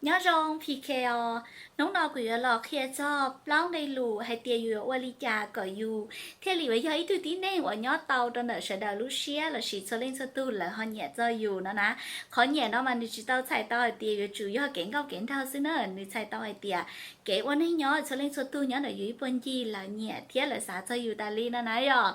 Nyob zoo P K os, hnub no kuv yuav los qhia txog plaub nqe lus hais tias yus yuav ua li cas kom yus thiaj li uas yog ib tug tib neeg uas nyob tau rau ntawm sawv daws lub siab lossis txhua leej txhua tug lawv ho nyiam txog yus no na. Qhov nyiam no mas nws tsis tau txhais tau hais tias yuav tsum yog kev nkauj kev nraug xwb na, nws txhais tau hais tias kev ua neej nyob txhua leej txhua tug nyob ntawm yus ib puag ncig lawv nyiam thiab lawv xav txog yus tas li no na yom.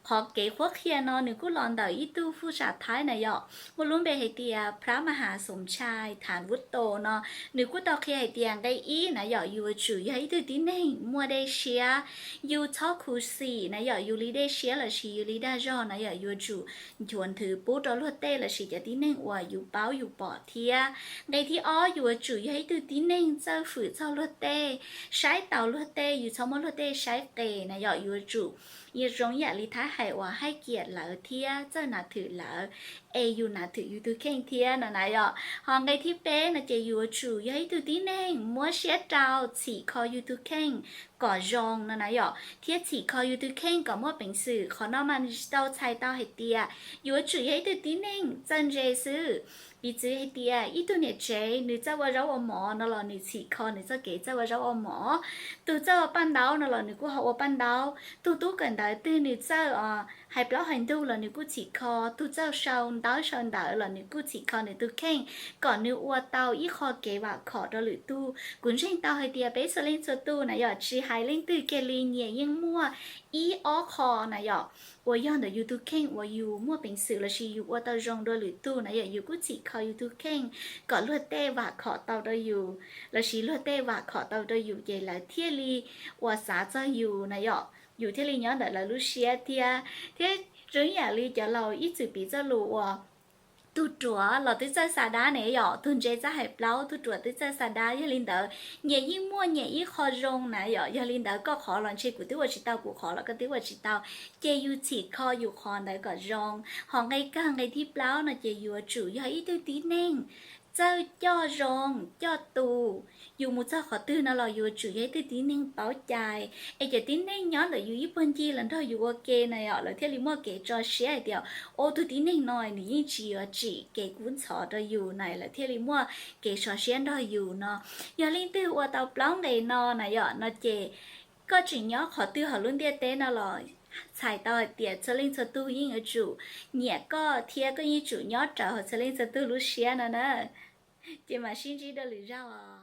Qhov kev qhuab qhia no nws kuj los ntawm ib tug fuj sam Thaib na yom, muaj lub npe hais tias Phab Mahas Xom Tshai Thav Vuj Tos no, nws kuj tau qhia hais tias nqe ib na yom, yus yuav tsum yog ib tug tib neeg muaj dej siab, yus txhob khuv xim na yom, yus li dej siab lossis yus li dag zog na yom, yuav tsum nchuav nthwv pub rau luag tej lossis cov tib neeg uas yus paub yus pom thiab. Nqe thib ob, yus yuav tsum yog ib tug tib neeg txawj fwm txog luag tej, saib taus luag tej, yus txhob muab luag tej saib qes na yom, yuav tsum zoo yam li Thaib hais uas haib kiam lawv thiab txawj nas thwm lawv, es yus nas thwm yus tus kheej thiab no na yom. Ho nqe thib peb no ces yus yuav tsum yog ib tug tib neeg muab siab rau txhim kho yus tus kheej kom zoo no na yom, thiab txhim kho yus tus kheej kom muaj peev xwm. Qhov no mas nws tsis tau txhais tau hais tias yus yuav tsum yog ib tug tib neeg txawj ntse xwb. Piv txwv hais tias ib tug niam tsev nws txawj ua zaub ua mov no los nws txhim kho nws txoj kev txawj ua zaub ua mov, tus txawj ua paj ntaub no los nws kuj ho ua paj ntaub, tus tub kawm ntawv twg nws txawj hais plaub hais ntug los nws kuj txhim kho, tus txawj sau ntaub sau ntawv los nws kuj txhim kho nws tus kheej kom nws ua tau ib qho kev vam khom rau lwm tug. Kuv ntseeg tau hais tias peb txhua leej txhua tug na yom, tsis hais leej twg kiag li nyias yeej muaj ib ob qho na yom, uas yog ntawm yus tus kheej uas yus muaj peev xwm lossis yus ua tau zoo dua lwm tug na yom, yus kuj txhim kho yus tus kheej kom luag tej vam khom tau rau yus lossis luag tej vam khom tau rau yus ces lawv thiaj li uas xav txog yus na yom, yus thiaj li nyob ntawm lawv lub siab thiab. Thiab zoo ib yam li cov laus ib txwm piv txoj lus uas tug ruam los twb txawj xa dab ne yom, tug ntse txawj hais plaub, tug ruam twb txawj xa dab. Yog li ntawd nyias yeej muaj nyias ib qho zoo na yom, yog li ntawd koj qhov los ntshe kuv twb ua tsis tau, kuv qhov los koj twb ua tsis tau, ces yus txhim kho yus qhov ntawd kom zoo. Ho nqe kawg nqe thib plaub no ces yuav tsum yog ib tug tib neeg txawj coj zoo coj tus. Yus mus txog qhov twg no los yuav tsum yog ib tug tib neeg paub cai, es cov tib neeg nyob ntawm yus ib puag ncig los nrog yus ua ke na yom, lawv thiaj li muaj kev tso siab hais tias, o, tus tib neeg no nws yeej tsis yuav tsim kev kub ntxhov rau yus na, lawv thiaj li muaj kev sov siab nrog yus no. Yog leej twg ua tau plaub nqe no na yom no ces koj tseem nyob qhov twg hauv lub ntiaj teb no los txhais tau hais tias txhua leej txhua tug yeej yuav tsum nyiam koj thiab koj yeej tsum nyob rawv hauv txhua leej txhua tug lub siab no na. Ces mam sib ntsib dua lwm zaug.